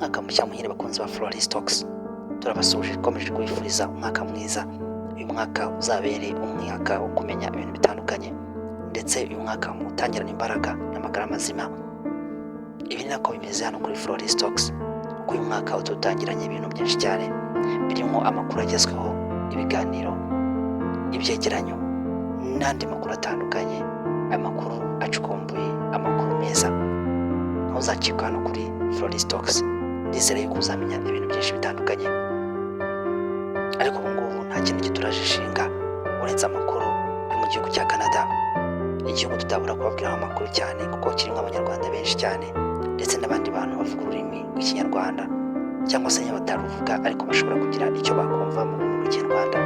Umwaka mushya muhire, bakunzi ba Floris Talks. Turabasuhuje, ikomeje kubifuriza umwaka mwiza. Uyu mwaka uzabere umwaka wo kumenya ibintu bitandukanye, ndetse uyu mwaka muwutangirane imbaraga n'amagara mazima. Ibi ni nako bimeze hano kuri Floris Talks, kuko uyu mwaka ututangiranye ibintu byinshi cyane birimo amakuru agezweho, ibiganiro, ibyegeranyo n'andi makuru atandukanye, amakuru acukumbuye, amakuru meza. Ntuzacikwe hano kuri Floris Talks. Ndizera yuko uzamenya ibintu byinshi bitandukanye. Ariko ubu ngubu nta kintu kituraje ishinga uretse amakuru yo mu gihugu cya Canada, igihugu tutabura kubabwiraho amakuru cyane kuko kirimo Abanyarwanda benshi cyane, ndetse n'abandi bantu bavuga ururimi rw'Ikinyarwanda, cyangwa se niba bataruvuga ariko bashobora kugira icyo bakumva mu rurimi rw'Ikinyarwanda.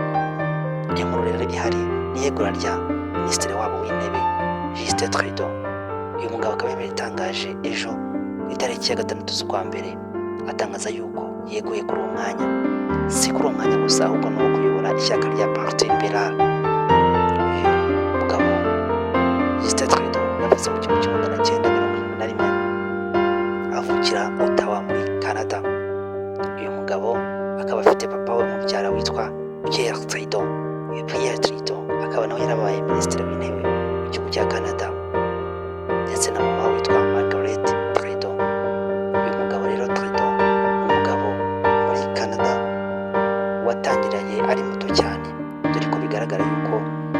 Inkuru rero ihari ni iyegura rya minisitiri wabo w'intebe, Justin Trudeau. Uyu mugabo akaba yabitangaje ejo ku itariki ya 6 z'ukwa mbere, atangaza yuko yeguye kuri uwo mwanya. Si kuri uwo mwanya gusa, ahubwo ni uwo kuyobora ishyaka rya Parti Libéral. Uyu mugabo Justin Trudeau yavutse mu 1971, avukira Ottawa muri Canada. Uyu mugabo akaba afite papa we umubyara witwa Pierre Trudeau. Uyu Pierre Trudeau akaba nawe yarabaye minisitiri w'intebe mu gihugu cya Canada, ndetse na mama witwa Margaret Trudeau. Uyu mugabo rero Trudeau ni umugabo muri Canada watangiranye ari muto cyane, dore ko bigaragara yuko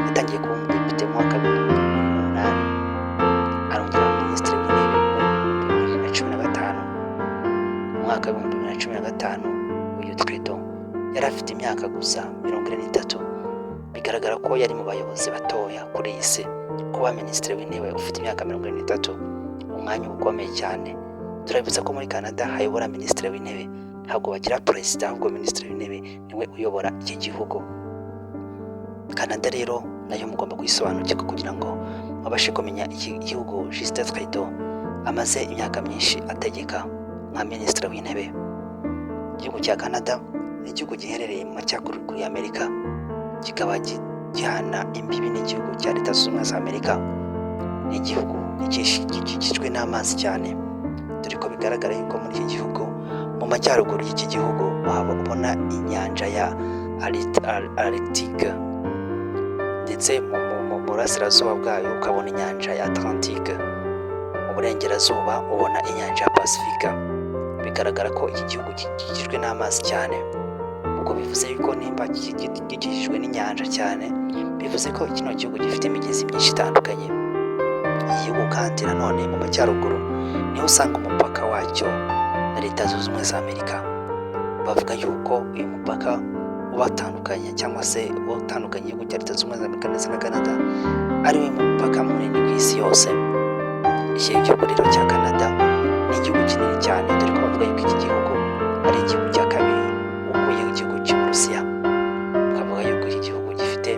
yatangiye kuba umudepite mu mwaka wa 2008, arongera minisitiri w'intebe mu 2015. Mu mwaka wa 2015 uyu Trudeau yari afite imyaka gusa 43. Bigaragara ko yari mu bayobozi batoya kuri iyi si. Kuba minisitiri w'intebe ufite imyaka 43, umwanya uba ukomeye cyane. Turabibutsa ko muri Canada hayobora minisitiri w'intebe, ntabwo bagira perezida, ahubwo minisitiri w'intebe niwe uyobora iki gihugu. Canada rero nayo mugomba kuyisobanukirwa kugira ngo mubashe kumenya iki gihugu Justin Trudeau amaze imyaka myinshi ategeka nka minisitiri w'intebe. Igihugu cya Canada ni igihugu giherereye mu majyaruguru y'Amerika, kikaba gihana imbibi n'igihugu cya Leta Zunze Ubumwe za Amerika. Ni igihugu gikikijwe n'amazi cyane, dore ko bigaragara yuko muri iki gihugu, mu majyaruguru y'iki gihugu, waba ubona inyanja ya Arctique, ndetse mu burasirazuba bwayo ukabona inyanja ya Atlantique, mu burengerazuba ubona inyanja ya Pacifique. Bigaragara ko iki gihugu gikikijwe n'amazi cyane. Ubwo bivuze yuko nimba gikikijwe n'inyanja cyane, bivuze ko kino gihugu gifite imigezi myinshi itandukanye. Iki gihugu kandi nanone mu majyaruguru niho usanga umupaka wacyo na Leta Zunze Ubumwe za Amerika. Bavuga yuko uyu mupaka ubatandukanya, cyangwa se utandukanye igihugu cya Leta Zunze Ubumwe za Amerika ndetse na Canada, ari we mupaka munini ku isi yose. Iki gihugu rero cya Canada ni igihugu kinini cyane, dore ko bavuga yuko iki gihugu ari igihugu cya kabiri ukuyeho igihugu cy'Uburusiya. Bakavuga yuko iki gihugu gifite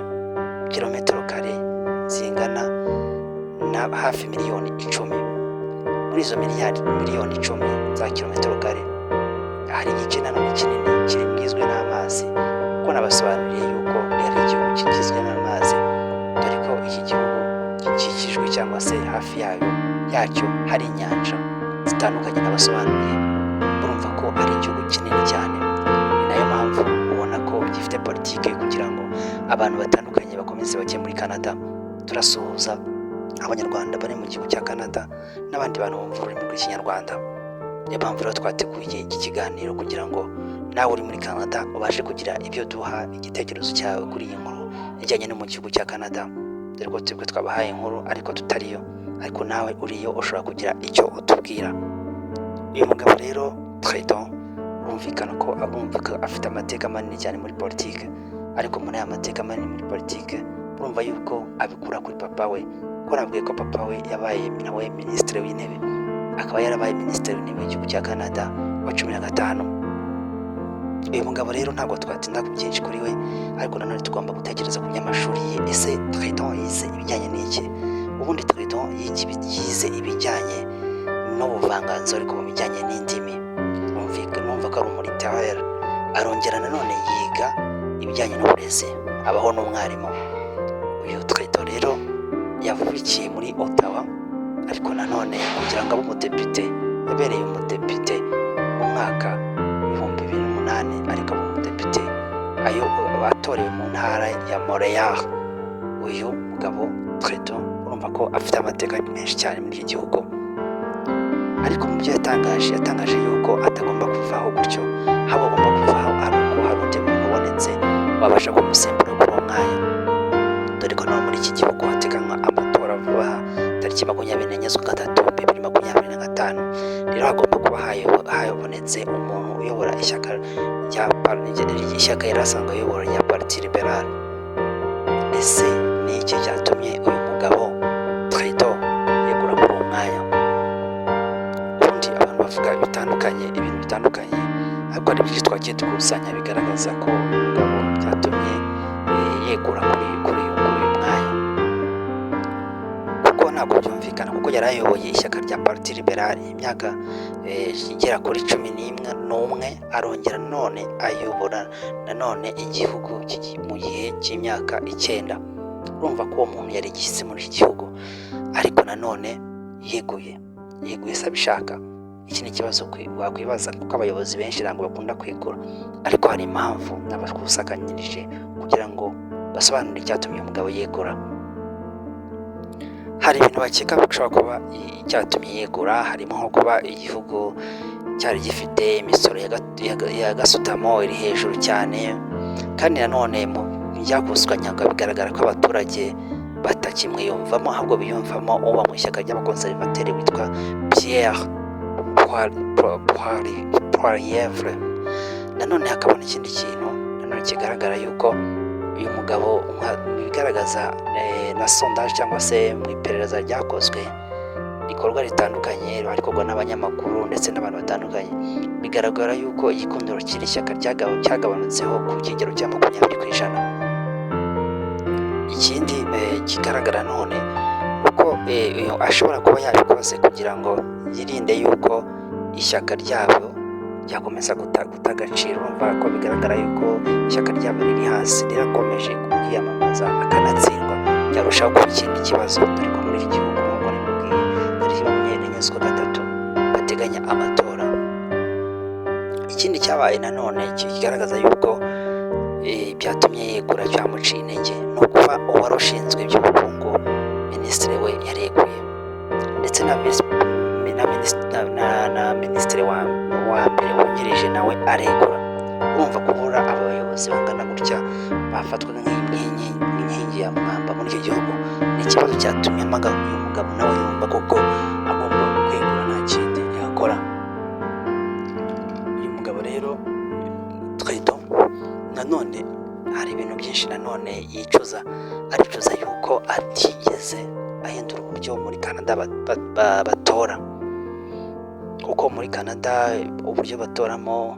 kilometero kare zingana na hafi miliyoni 10. Muri izo miliyoni 10 za kilometero kare, hari igice nanone kinini kigizwe n'amazi, kuko nabasobanuriye yuko ari igihugu kigizwe n'amazi, dore ko iki gihugu gikikijwe cyangwa se hafi yacyo hari inyanja zitandukanye nabasobanuriye. Urumva ko ari igihugu kinini cyane. Ni nayo mpamvu ubona ko gifite politiki kugira ngo abantu batandukanye bakomeze bajye muri Canada. Turasuhuza Abanyarwanda bari mu gihugu cya Canada n'abandi bantu bumva ururimi rw'Ikinyarwanda. Niyo mpamvu rero twateguye iki kiganiro kugira ngo nawe uri muri Canada ubashe kugira ibyo duha igitekerezo cyawe kuri iyi nkuru ijyanye no mu gihugu cya Canada, dore ko twebwe twabahaye inkuru ariko tutariyo, ariko nawe uriyo ushobora kugira icyo utubwira. Uyu mugabo rero Trudeau, urumvikana ko urumva ko afite amateka manini cyane muri politike. Ariko muri aya mateka manini muri politike, urumva yuko abikura kuri papa we, ko nabwiye ko papa we yabaye nawe minisitiri w'intebe, akaba yarabaye minisitiri w'intebe w'igihugu cya Canada wa 15. Uyu mugabo rero ntabwo twatinda ku byinshi kuri we, ariko nanone tugomba gutekereza ku by'amashuri ye. Ese Trudeau yize ibijyanye n'iki? Ubundi Trudeau yize ibijyanye n'ubuvanganzo, ariko mu bijyanye n'indimi. Numva ko ari umu littéraire. Arongera nanone yiga ibijyanye n'uburezi, abaho n'umwarimu. Uyu Trudeau rero yavukiye muri Ottawa, ariko nanone kugira ngo abe umudepite, yabereye umudepite mu mwaka mwaka 2008, ariko aba umudepite ayo batorewe mu ntara ya Montreal. Uyu mugabo Trudeau, urumva ko afite amateka menshi cyane muri iki gihugu, ariko mu byo yatangaje, yatangaje yuko atagomba kuvaho gutyo, ahubwo agomba kuvaho ari uko hari undi muntu ubonetse wabasha kumusimbura kuri uwo mwanya, dore ko no muri iki gihugu hateganywa amatora vuba aha, tariki 24 z'ukwa gatatu 2025. Rero hagomba kuba habonetse umuntu uyobora ishyaka yari asanzwe ayobora rya Parti Libéral. Ese ni iki cyatumye uyu mugabo Trudeau yegura kuri uwo mwanya? Ubundi abantu bavuga bitandukanye, ibintu bitandukanye, ariko hari byinshi twagiye dukusanya bigaragaza ko uyu mugabo byatumye yegura kuri uyu mwanya, kuko ntabwo byumvikana, kuko yari ayoboye ishyaka rya Parti Libéral imyaka igera kuri 11 n'umwe, arongera none ayobora nanone igihugu mu gihe cy'imyaka 9. Urumva ko uwo muntu yari igishyitsi muri iki gihugu, ariko nanone yeguye se abishaka? Iki ni ikibazo wakwibaza, kuko abayobozi benshi ntabwo bakunda kwegura, ariko hari impamvu n'abakusanyirije kugira ngo basobanure icyatumye uyu mugabo yegura. Hari ibintu bakeka bishobora kuba icyatumye yegura, harimo nko kuba igihugu cyari gifite imisoro ya gasutamo iri hejuru cyane, kandi nanone mu byakusanyaga bigaragara ko abaturage batakimwiyumvamo, ahubwo biyumvamo uba mu ishyaka ry'abakonservateri witwa Pierre Poilievre. Nanone hakaba n'ikindi kintu nanone kigaragara yuko uyu mugabo, mu bigaragaza na sondage cyangwa se mu iperereza ryakozwe, rikorwa ritandukanye, rikorwa n'abanyamakuru ndetse n'abantu batandukanye, bigaragara yuko igikundiro cy'iri shyaka cyagabanutseho ku kigero cya 20%. Ikindi kigaragara none uko uyu ashobora kuba yabikoze kugira ngo yirinde yuko ishyaka ryabo ryakomeza guta agaciro. Urumva ko bigaragara yuko ishyaka ryabo riri hasi, rirakomeje kwiyamamaza akanatsindwa, byarushaho kuba ikindi kibazo, dore ko muri iki gihugu, nk'uko nabibabwiye, tariki 24 z'ukwa gatatu bateganya amatora. Ikindi cyabaye nanone kigaragaza yuko byatumye yegura, cyamuciye intege, ni ukuba uwari ushinzwe iby'ubukungu, minisitiri we, yareguye, ndetse na visi na minisitiri wa mbere wungirije nawe aregura. Urumva kubura abayobozi bangana gutya bafatwaga nk'inkingi ya mwamba muri iki gihugu ni ikibazo cyatumye uyu mugabo nawe yumva koko agomba kwegura, nta kindi yakora. Uyu mugabo rero Trudeau, nanone hari ibintu byinshi nanone yicuza. Aricuza yuko atigeze ahindura uburyo muri Canada batora, kuko muri Canada uburyo batoramo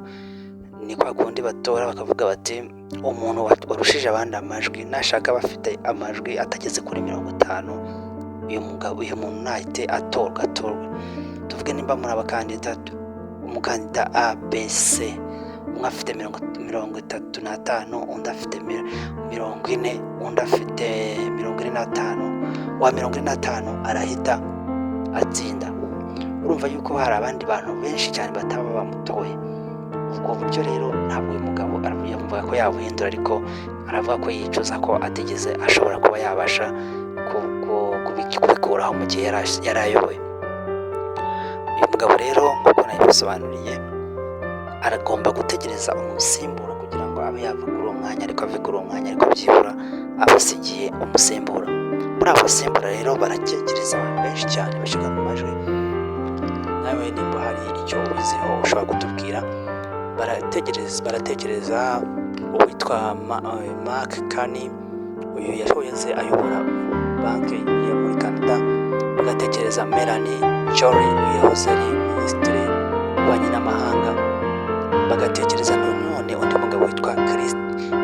ni kwa kundi batora bakavuga bati umuntu warushije abandi amajwi, nashaka bafite amajwi atageze kuri 50, uyu mugabo, uyu muntu nahite atorwa, atorwe. Tuvuge nimba muri abakandida, umukandida A, B, C, umwe afite 35, undi afite 40, undi afite 45, uwa 45 arahita atsinda. Urumva yuko hari abandi bantu benshi cyane bataba bamutoye. Ubwo buryo rero ntabwo uyu mugabo yumvaga ko yabuhindura, ariko aravuga ko yicuza ko atigeze ashobora kuba yabasha kubikuraho mu gihe yari ayoboye. Uyu mugabo rero, nk'uko nabibasobanuriye, aragomba gutegereza umusimbura kugira ngo abe yava kuri uwo mwanya, ariko ave kuri uwo mwanya ariko byibura abasigiye umusimbura. Muri abo basimbura rero barakekereza abantu benshi cyane bashyirwa mu majwi. Nawe nimba hari icyo ubiziho ushobora kutubwira. Baratekereza uwitwa Mark Carney, uyu yahoze ayobora banki yo muri Canada, bagatekereza Melanie Joly, uyu yahoze ari minisitiri w'ububanyi n'amahanga, bagatekereza nanone undi mugabo witwa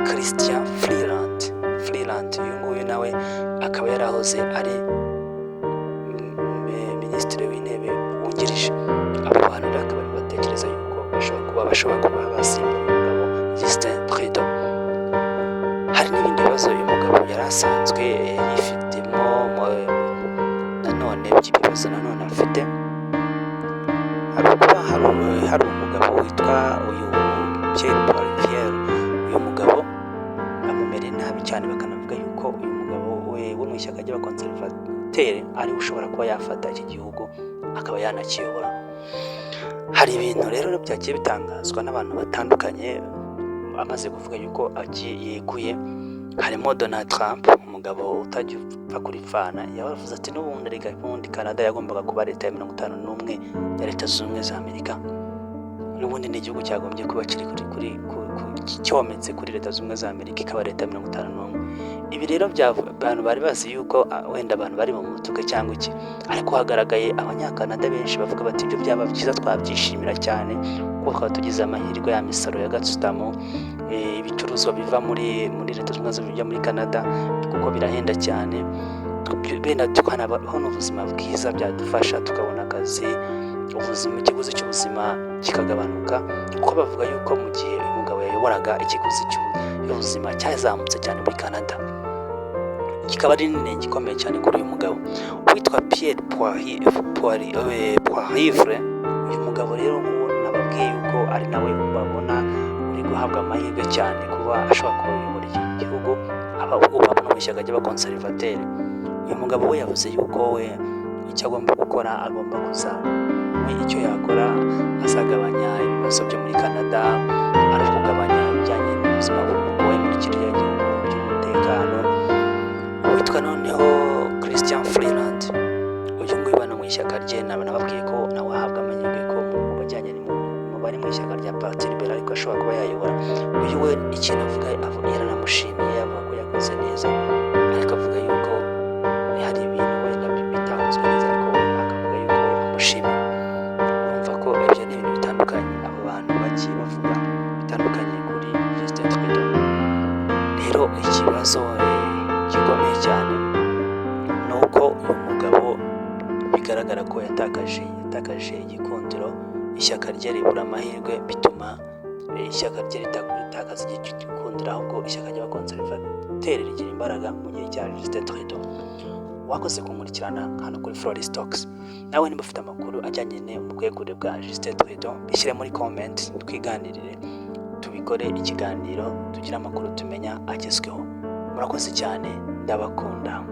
Chrystia Freeland, uyu nguyu nawe akaba yarahoze ari minisitiri w'intebe wungirije. Abo bantu rero akaba aribo batekereza yuko bashobora kuba basimbura umugabo Justin Trudeau. Hari n'ibindi bibazo uyu mugabo yari asanzwe yifitemo nanone by'ibibazo nanone afite, hari ukuba hari umugabo Umugabo witwa uyu Pierre Poilievre, uyu mugabo amumereye nabi cyane, bakanavuga yuko uyu mugabo we wo mu ishyaka ry'abakonservateri ari we ushobora kuba yafata iki gihugu akaba yanakiyobora. Hari ibintu rero byagiye bitangazwa n'abantu batandukanye amaze kuvuga yuko agiye yeguye, harimo Donald Trump, umugabo utajya upfa kuripfana. Yavuze ati: "N'ubundi rega, ubundi Canada yagombaga kuba leta ya 51 ya Leta Zunze Ubumwe za Amerika. N'ubundi ni igihugu cyagombye kuba kiri kuri cyometse kuri Leta Zunze Ubumwe za Amerika, ikaba leta ya 51." Ibi rero abantu bari bazi yuko wenda abantu bari mu mutuke cyangwa iki, ariko hagaragaye Abanyakanada benshi bavuga bati: "Ibyo byaba byiza, twabyishimira cyane kuko twaba tugize amahirwe ya misoro ya gasutamo, ibicuruzwa biva muri Leta Zunze Ubumwe za bijya muri Canada kuko birahenda cyane, benda tukanabaho n'ubuzima bwiza, byadufasha tukabona akazi, ubuzima, ikiguzi cy'ubuzima kikagabanuka," kuko bavuga yuko mu gihe uyu mugabo yayoboraga, ikiguzi cy'ubuzima cyazamutse cyane muri Canada, kikaba ari n'inenge ikomeye cyane kuri uyu mugabo witwa Pierre Poilievre. Uyu mugabo rero nk'uwo nababwiye yuko ari nawe babona uri guhabwa amahirwe cyane kuba ashobora kuyobora iki gihugu, aba uba no mu ishyaka ry'abakonservateri. Uyu mugabo we yavuze yuko we icyo agomba gukora, agomba kuza we icyo yakora, azagabanya ibibazo byo muri Canada, ari ukugabanya ibijyanye n'ubuzima bugoye muri kiriya gihugu by'umutekano. Uwitwa noneho Chrystia Freeland, uyu nguyu bano mu ishyaka rye, naba nababwiye ko nawe ahabwa amahirwe ko mu bajyanye mu bari mu ishyaka rya Parti Libéral ariko ashobora kuba yayobora. Uyu we ikintu avuga, yaranamushimiye, avuga ko yakoze neza, ariko avuga yuko hari ibintu wenda bitakozwe neza, ariko we akavuga yuko we amushimiye. Urumva ko ibyo ni ibintu bitandukanye abo bantu bagiye bavuga bitandukanye kuri Justin Trudeau. Rero ikibazo gikomeye cyane ni uko uyu mugabo bigaragara ko yatakaje igikundiro, ishyaka rye ribura amahirwe, bituma ishyaka rye ritakaza igikundiro, ahubwo ishyaka ry'abakonservateri rigira imbaraga mu gihe cya Justin Trudeau. Wakoze kunkurikirana hano kuri Floris Talks. Nawe niba ufite amakuru ajyanye n'ubwegure bwa Justin Trudeau, bishyire muri comment, twiganirire, tubikore ikiganiro, tugire amakuru tumenya agezweho. Murakoze cyane, ndabakunda.